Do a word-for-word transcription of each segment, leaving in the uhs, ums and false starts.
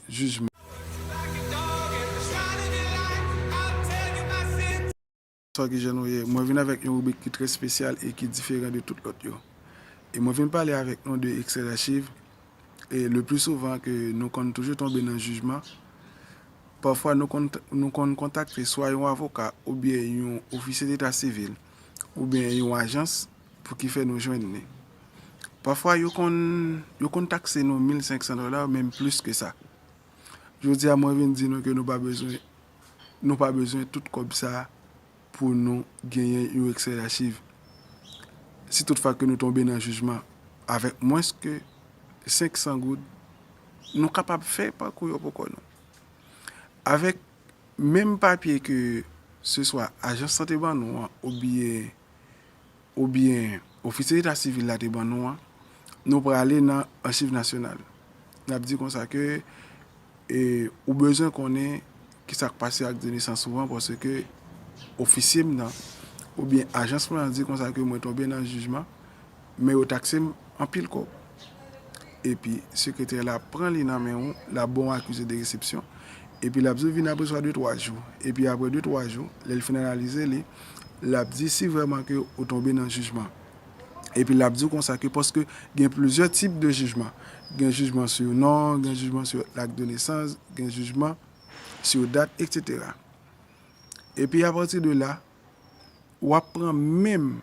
jijman. Bonswa, kijan nou ye? Mwen vin avèk yon ribrik ki trè espesyal e ki diferan de tout lòt yo. E mwen vin pale avèk nou de ekstrè dachiv. E le pli souvan ke nou konn toujou tonbe nan jijman, pafwa nou konn, nou konn kontakte swa yon avoka oubyen yon ofisye deta sivil oubyen yon ajans pou ki fè nou jwenn li. Pafwa yo konn, yo konn takse nou mil senk san dola, menm plis ke sa. Jodi a, mwen vin di nou ke nou pa bezwen, nou pa bezwen tout kòb sa pou nou genyen yon ekstrè dachiv. Si toutfwa ke nou tonbe nan jijman avèk mwens ke senk san goud, nou kapab fè pakou yo pou kò nou. Avèk menm papye ke se swa ajans lan te ban nou an oubyen, oubyen ofisye deta sivil la te ban nou an, nou prale nan Achiv Nasyonal. N ap di konsa ke, e, ou bezwen konnen ki sa k pase ak de nesans ou an, paske ofisye m nan oubyen ajans mwen an di konsa ke mwen tonbe nan jijman, men yo takse m anpil kòb. Epi sekretè la pran li nan men ou, l ap ba w akize de resepsyon. Epi l ap di w vin apre swa de twa jou. Epi apre de twa jou, lè l fin analize li, l ap di si vrèman ke ou tonbe nan jijman. Epi l ap di w konsa ke paske gen plizyè tip de jijman. Gen jijman sou non, gen jijman sou lak de nesans, gen jijman sou dat, etsetera. Epi apati de la, w ap pran menm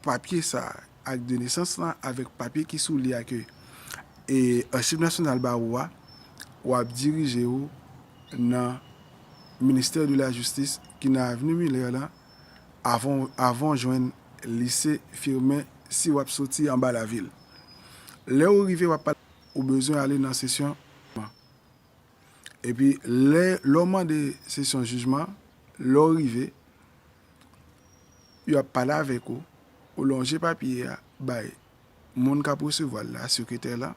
papye sa ak de nesans lan avèk papye ki sou li a ke, e, Achiv Nasyonal ba ou a, w ap dirije w nan Ministè de la Jistis ki nan Avni Miller la, avan, avan w jwenn Lise Firmin si w ap soti anba lavil. Lè w rive, w ap pale, ou bezwen ale nan sesyon. Epi lè, lè w mande sesyon jijman, lè w rive, yo ap pale avèk ou, ou lonje papye a bay moun k ap resevwa l la, sekretè la,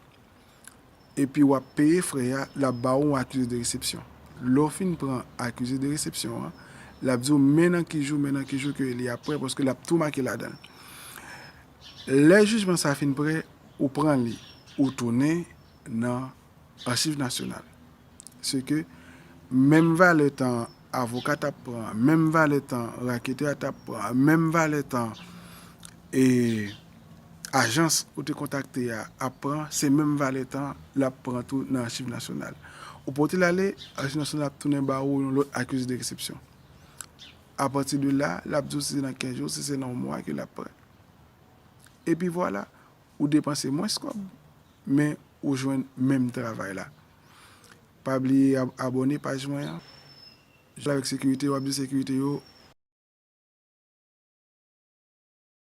epi w ap peye frè a, l ap ba ou yon akize de resepsyon. Lè w fin pran akize de resepsyon an, l ap di w men nan ki jou, men nan ki jou ke li ap prè, paske l ap tou make ladan l. Lè jijman sa fin prè, ou pran li, ou tounen nan Achiv Nasyonal. Se ke menm valè tan avoka t ap pran, menm valè tan raketè a t ap pran, menm valè tan, e, ajans ou te kontakte a ap pran, se menm valè tan l ap pran tou nan Achiv Nasyonal. Ou pote l ale, Achiv Nasyonal ap tounen ba ou yon lòt akize de resepsyon. Apati de la, l ap di w si se nan kenz jou, si se nan yon mwa ke l ap prè. Epi vwala, ou depanse mwens kòb, men ou jwenn menm travay la. Pa bliye ab-, abòne paj mwen an. Jwe avèk sekirite, w ap di sekirite yo,